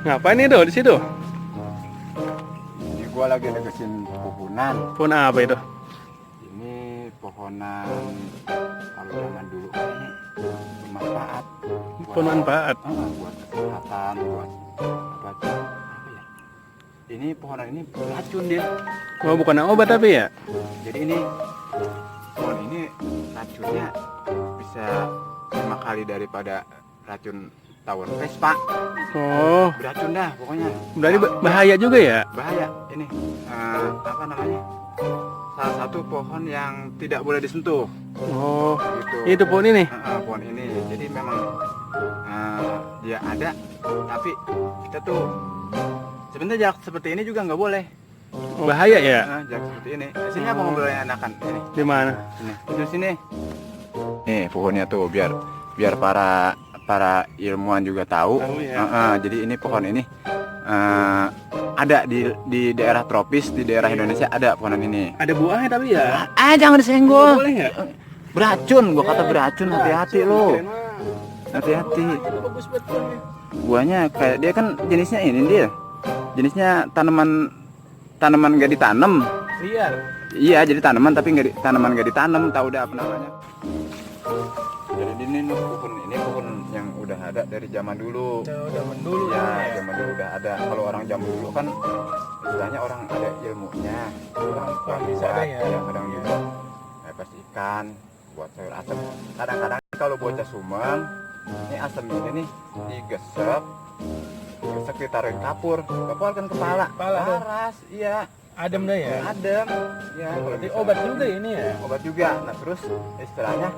Ngapain nih di situ? Ini gua lagi negesin pohonan. Pohon apa itu? Ini pohonan kalau zaman dulu ini bermanfaat. Pohon manfaat. Buat kesehatan, buat apa ya? Ini pohonan ini beracun dia. Oh, bukan obat tapi ya? Jadi ini pohon ini racunnya bisa 5 kali daripada racun tawon Vespa. Oh, Beracun dah pokoknya. berarti bahaya juga ya? Bahaya ini apa namanya? Salah satu pohon yang tidak boleh disentuh. Oh, Gitu. itu pohon ini. Pohon ini. Jadi memang dia ada, tapi kita tuh sebenarnya jarak seperti ini juga nggak boleh. Bahaya ya? Jarak seperti ini. Sini apa ngobrolnya enakan? Ini. Di mana? Sini. Di sini. Nih pohonnya tuh biar para ilmuwan juga tahu. Ya. Jadi ini pohon ini ada di daerah tropis di daerah Indonesia ada pohon ini. Ada buahnya tapi ya? Jangan disenggol. Nggak boleh ya? Beracun, gua kata beracun, hati-hati lo. Hati-hati. Bagus buat buahnya. Buahnya kayak dia kan jenisnya ini dia. Jenisnya tanaman gak ditanam. Liar. Iya, jadi tanaman tapi tanaman gak ditanam, tahu udah apa namanya. Jadi ini pohon yang udah ada dari zaman dulu. Zaman dulu Ya, zaman dulu udah ada. Kalau orang zaman dulu kan istilahnya orang ada ilmunya. Orang bisa ada ya. Kadang juga lepas ikan buat sayur asam. Kadang-kadang kalau bocah Sumeng, ini asam ini nih digesek ditaruhin kapur, kan kepala. Paras, iya. Adem dah ya? Adem. Ya, Berarti obat juga ini ya? Obat juga. Nah, terus istilahnya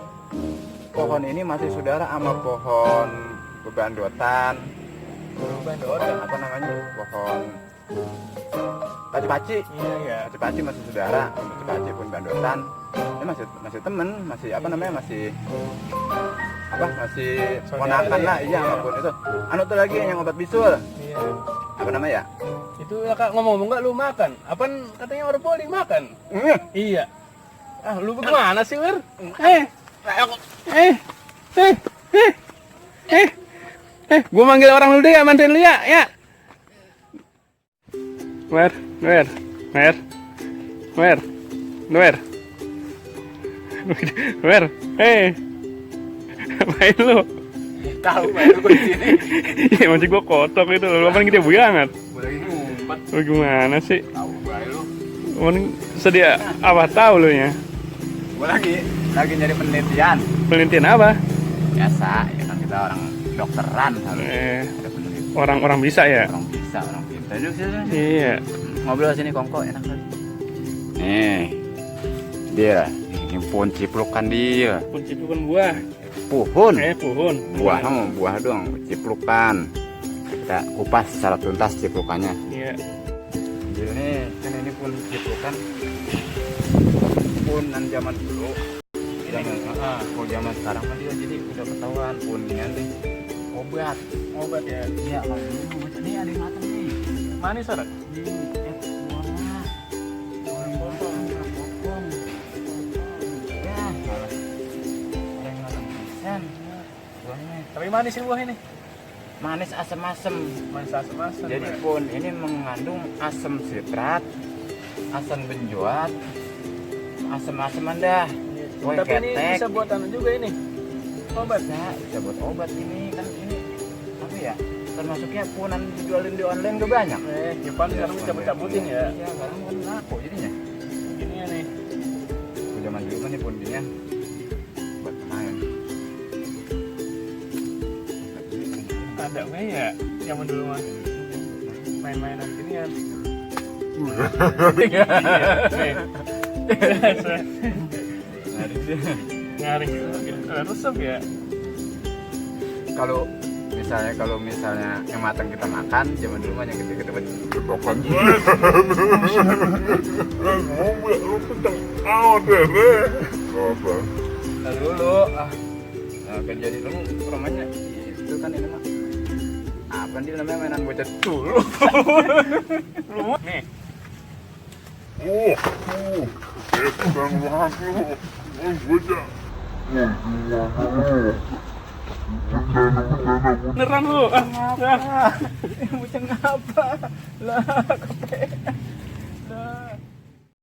pohon ini masih saudara sama pohon bebandotan. Pohon apa namanya? Pohon paci-paci. Iya. Paci-paci masih saudara. Paci-paci pun bandotan. Ini masih temen, masih apa namanya? Masih ponakan lah. Iya, apapun itu. Anu tuh lagi yang obat bisul. Iya. Apa namanya ya? Itu ya Kak, ngomong-ngomong nggak lu makan? Apaan katanya orang poli makan? Iya. Lu bagaimana sih, Wir? Gua manggil orang dulu deh ya, bantuin lu ya, ya. Wer. Apain lu? Tahu baru di sini. Ya masih gua kotok itu, lu kan gede banget. Lagi ngumpet. Lu gimana sih? Tahu bae lu. Mending sedia apa tahu lu ya? Gua lagi nyari penelitian. Penelitian apa? Biasa, ya kan kita orang dokteran harus ada penelitian. Orang bisa ya? Orang pintar juga sih. Iya. Ngobrol sini kongko enak kali. Nih. Dia, ini pohon ciplukan dia. Kunci bukan buah. Pohon. Pohon. Buah dong, ciplukan. Kita kupas secara tuntas ciplukannya. Iya. Jadi ini pun ciplukan. Punan zaman dulu. Zaman sekarang kan dia jadi udah ketahuan punnya nih. Obat ya. Iya, kalau dulu obat ini ada yang matang nih. Manis ada? Tapi manis sih buah ini. Manis asam-asam. Manis asam-asam. Jadi pun ini mengandung asam sitrat, asam benjoat, asam-asaman dah. Tapi ini bisa buat anu juga ini. Obat. Bisa buat obat ini kan ini apa ya? Termasuknya punan dijualin di online gak banyak. Jepang sekarang cabut-cabutin ya. Iya, sekarang kan laku jadinya. Ini ya nih. Zaman dulu kan ini pun dia buat main. Ada nggak ya zaman dulu mah main-mainan ginian. Ngaring resep ya. Kalau misalnya yang matang kita makan, zaman dulu mah yang gede-gede banget. Pokokan. Dulu kan jadi lu rumahnya itu kan ini mah. Apa dia namanya mainan bocah dulu. Nih. Bang, Beneran lu. Ngapa? Bocah ngapa? Lah, kape.